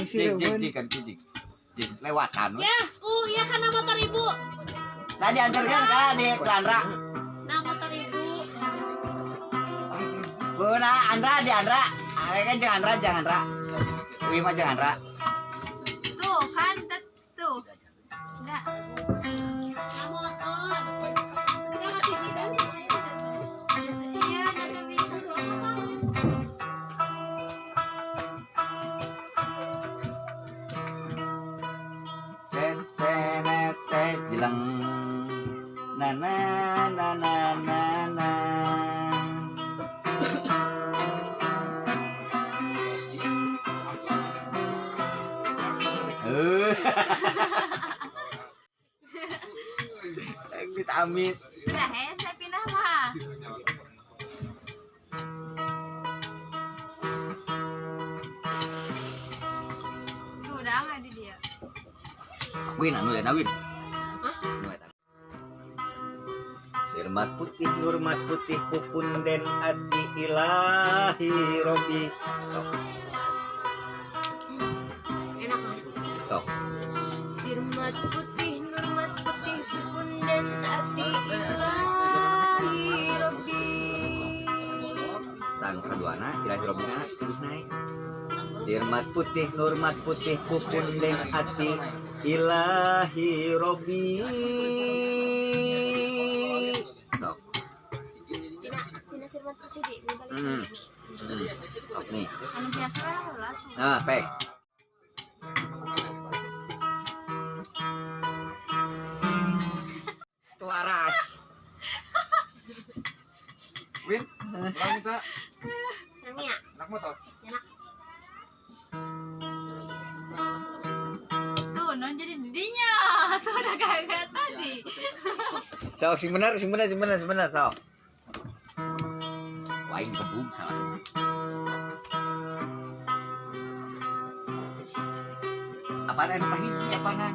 Jing jing jing kan jing. Jing lewatan we. Ya, ku ya karena motor ibu. Tadi antarkan ka di ku Andra. Nah motor ibu. Ku na Andra di Andra. Ah, kan jeung Andra jangan Andra. Wih mah jeung Andra. Tuh kan tuh. Enggak. Nah motor. Kita masih di dalam. Iya, nanti bisa. Ten tenet te jeleng. Na na na na na na. Amit amit. Udah, saya pindah mah. Tuh, udah nggak di dia. Win anu ya Nawin. Hah? Nu eta. Sirmat putih nurmat putih pupunden ati ilahi robi. Sok Enak mah. sok. Sirmat putih, nurmat putih, punden ati ilahi robbi. Tah nu kaduana ilahi robina terus naik. Sirmat putih nurmat putih pupunden ati ilahi robi. Sok. Tina, tina sirmat putih di, balik ini. Sok nih. Anu biasa lah. Nah, pek. Tuaras. Win, pulang bisa Namanya, anak motor. enak. Tuh, non jadi didinya. Tuh udah kayak tadi. Sok sing bener, sing bener, sing bener, sing bener, sok. Waing kebung salah. Apaan anu kahiji apaanan?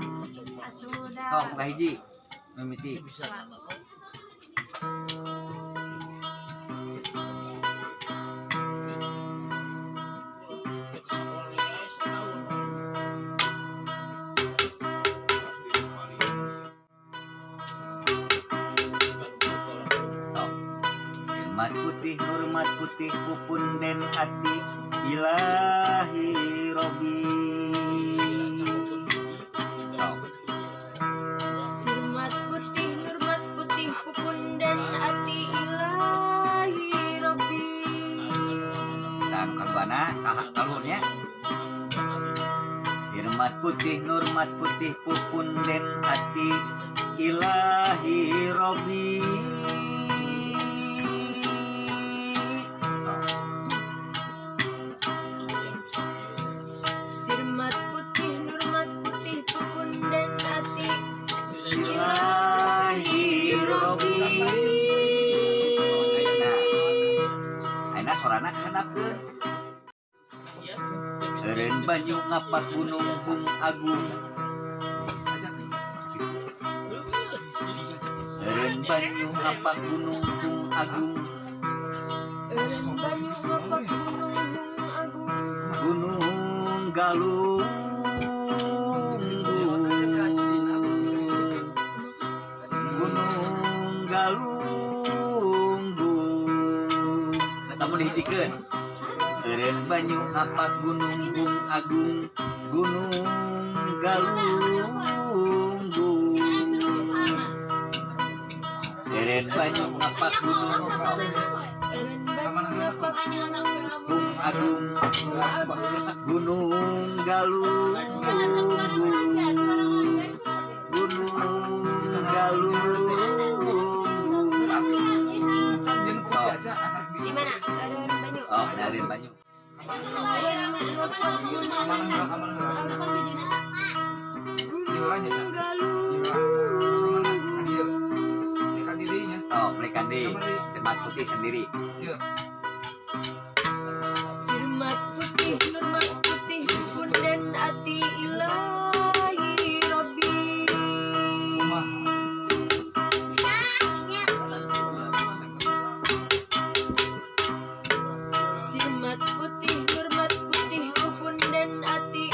Atuh udah. Sok kahiji. Mimiti. Sok. Sirmat putih nurmat putih pupunden ati ilahi robi. Sok. Sirmat putih, nurmat putih, pupunden ati ilahi robbi. Dan kaduana kaluhurnya. Sirmat putih nurmat putih pupunden ati ilahi robi. Sok. Sirmat putih, nurmat putih, pupunden ati Ilahi robi. Nah, ayeuna sorana kahandapkeun. Eureun banyu ngapak gunung Hung Agung. Eureun banyu ngapak gunung Hung Agung. Eureun banyu ngapak gunung Hung Agung. Gunung Galunggung. Gunung Galunggung. Lamun dihijikeun. Eureun banyu ngapak gunung Hung Agung. Gunung Galunggung. Eureun banyu ngapak gunung Eureun banyu ngapak gunung Hung Agung. Gunung Galunggung. Gunung Galunggung. Di mana? Eureun banyu. Oh, dari banyu. Oh, belikan di Sirmat putih sendiri. Sirmat putih, nurmat putih, punden ati ilahi robbi. Sirmat putih, nurmat putih, punden ati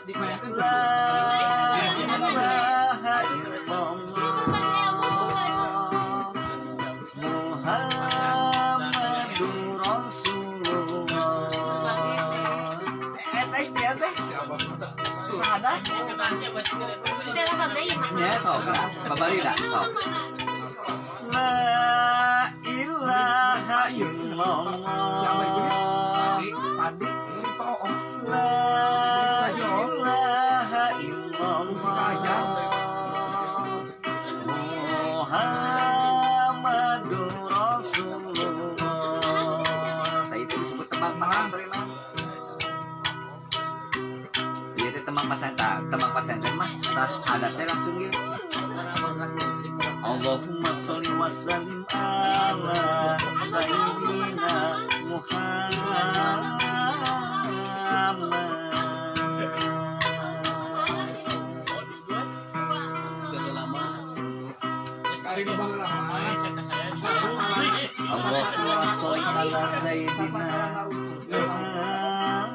Dimainkan. La ilaha Ini berbagai ilmu semua. illallah Muhammadur Rasulullah. Eta istiar teh Si abah mah. sahadat Udah lah sama iya mana? nya sok babari dah sok. Mana? La ilaha illallah. Padi, padi, ini Pak Oom. La ilaha illallah Muhammadur Rasulullah. Nah, itu disebut tembang pesantren mah. Iya teh tembang pesantren, tembang pesantren mah tas adatnya langsung ya. Allahumma sholli wa sallim ala sayyidina Muhammad. Cari lubang lama. Allahumma sholli ala sayyidina Muhammad.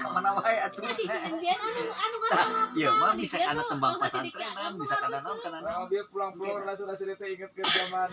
Kemana wae atuh? Ya si Jen anu anu nggak Iya mah bisa kana tembang pesantren mah bisa kana naon kana naon. Nah, dia pulang-pulang langsung langsung dia inget ke zaman